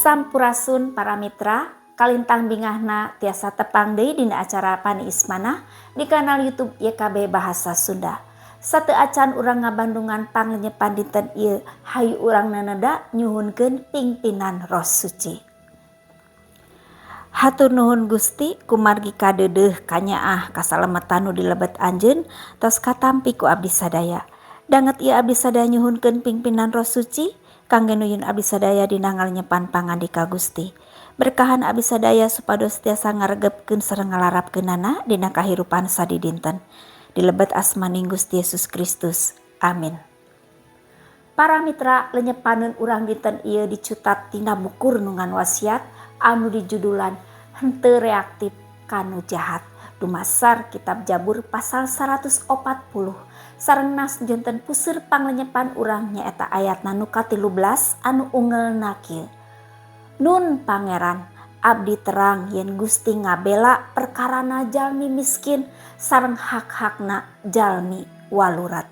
Sampurasun, para mitra. Kalintang bingahna tiasa tepang deui dina acara Paniis Manah di kanal YouTube YKB Bahasa Sunda. Sateuacan urang ngabandungan panglenyepan dinten ieu, hayu urang naneda nyuhunkeun pingpinan Roh Suci. Hatur nuhun, Gusti, kumargi kadeudeuh kanyaah kasalametan nu dilebet Anjeun tos katampi ku abdi sadaya. Danget ieu abdi sadaya nyuhunkeun pingpinan Roh Suci kangge nuyun abdi sadaya dina ngalenyepan pangandika Gusti. Berkahan abdi sadaya supados tiasa ngaregepkeun sareng ngalarapkeunana dina kahirupan sadidinten. Dilebet asmaning Gusti Yesus Kristus. Amin. Para mitra, lenyepaneun urang dinten ieu dicutat tina buku Renungan Wasiat anu dijudulan Henteu Reaktif Kanu Jahat, dumasar kitab Jabur pasal 140, sareng nas janten puseur panglenyepan urang nyaeta ayatna nu ka-13 anu ungelna kieu: "Nun Pangeran, abdi terang yen Gusti ngabela perkarana jalmi miskin sareng hak-hakna jalmi walurat."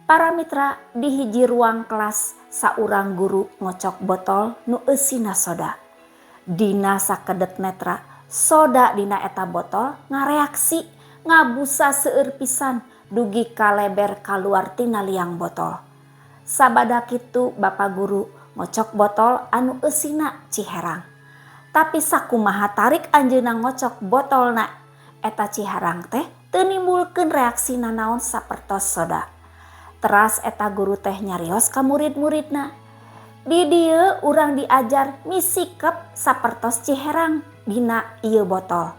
Para mitra, di hiji ruang kelas saurang guru ngocok botol nu eusina soda. Dina sakedep netra, soda dina eta botol ngareaksi, ngabusa seueur pisan dugi kaleber kaluar tina liang botol. Sabada kitu Bapak guru ngocok botol anu eusina ciherang. Tapi sakumaha tarik anjeunna ngocok botolna eta ciherang teh teu nimbulkeun reaksi nanaon sapertos soda. Teras eta guru teh nyarios ka murid-muridna, "Di dieu urang diajar misikep sapertos ciherang dina ieu botol.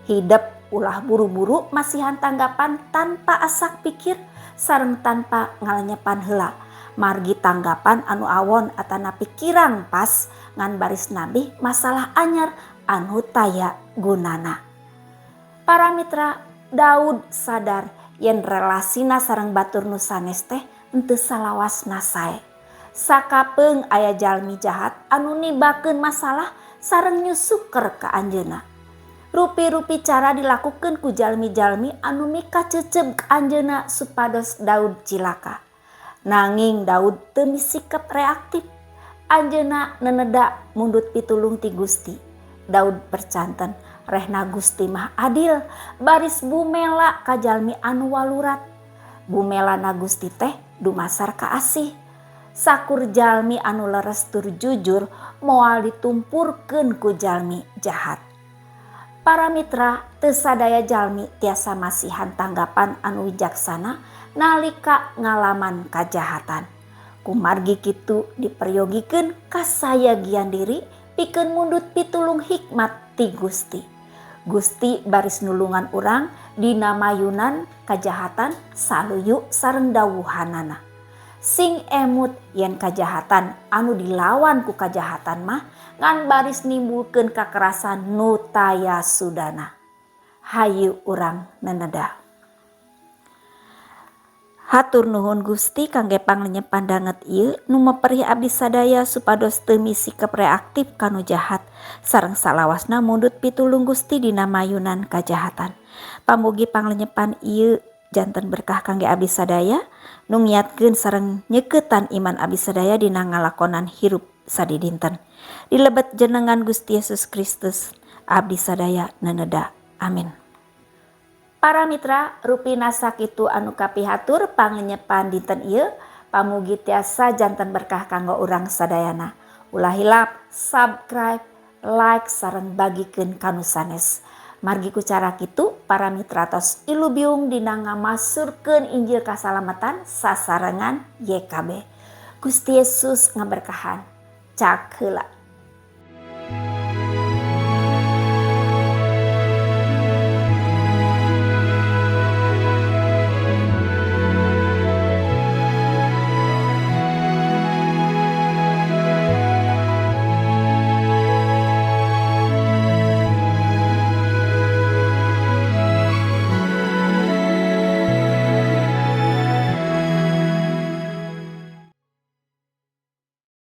Hidep ulah buru-buru masihan tanggapan tanpa asak pikir sareng tanpa ngalenyepan heula. Margi tanggapan anu awon atanapi kirang pas ngan baris nambih masalah anyar anu taya gunana." Para mitra, Daud sadar yen relasina sareng batur nu sanes teh henteu salawasna sae. Sakapeung aya jalmi jahat anu nibakeun masalah sareng nyusuker ka anjeunna. Rupi-rupi cara dilakukeun ku jalmi-jalmi anu mikaceceb ka anjeunna supados Daud cilaka. Nanging Daud teu misikep reaktif. Anjeunna neneda mundut pitulung ti Gusti. Daud percanten rehna Gusti mah adil baris bumela ka jalmi anu walurat. Bumelana Gusti teh dumasar ka asih. Sakur jalmi anu leres tur jujur moal ditumpurkeun ku jalmi jahat. Para mitra, teu sadaya jalmi tiasa masihan tanggapan anu wijaksana nalika ngalaman kajahatan. Kumargi kitu diperyogikeun kasayagian diri pikeun mundut pitulung hikmat ti Gusti. Gusti baris nulungan urang dina mayunan kajahatan saluyu sareng dawuhanana. Sing emut yen kajahatan anu dilawan ku kajahatan mah ngan baris nimbulkeun kakerasan nu taya sudana. Hayu urang neneda. Hatur nuhun, Gusti, kangge panglenyepan danget ieu nu meperih abdi sadaya supados teu misikep reaktif kanu jahat sareng salawasna mundut pitulung Gusti dina mayunan kajahatan. Pamugi panglenyepan ieu janten berkah kangge abdi sadaya, nu ngiatkeun sareng nyeuketan iman abdi sadaya dina ngalakonan hirup sadidinten. Dilebet jenengan Gusti Yesus Kristus abdi sadaya neneda. Amin. Para mitra, rupina sakitu anu kapihatur panglenyepan dinten ieu. Pamugi tiasa janten berkah kanggo urang sadayana. Ulah hilap subscribe, like, sareng bagikeun ka nu sanes. Margi ku cara kitu para mitra tos ilubiung dina ngamasurkeun Injil kasalamatan sasarengan YKB. Gusti Yesus ngaberkahan. Cak heula.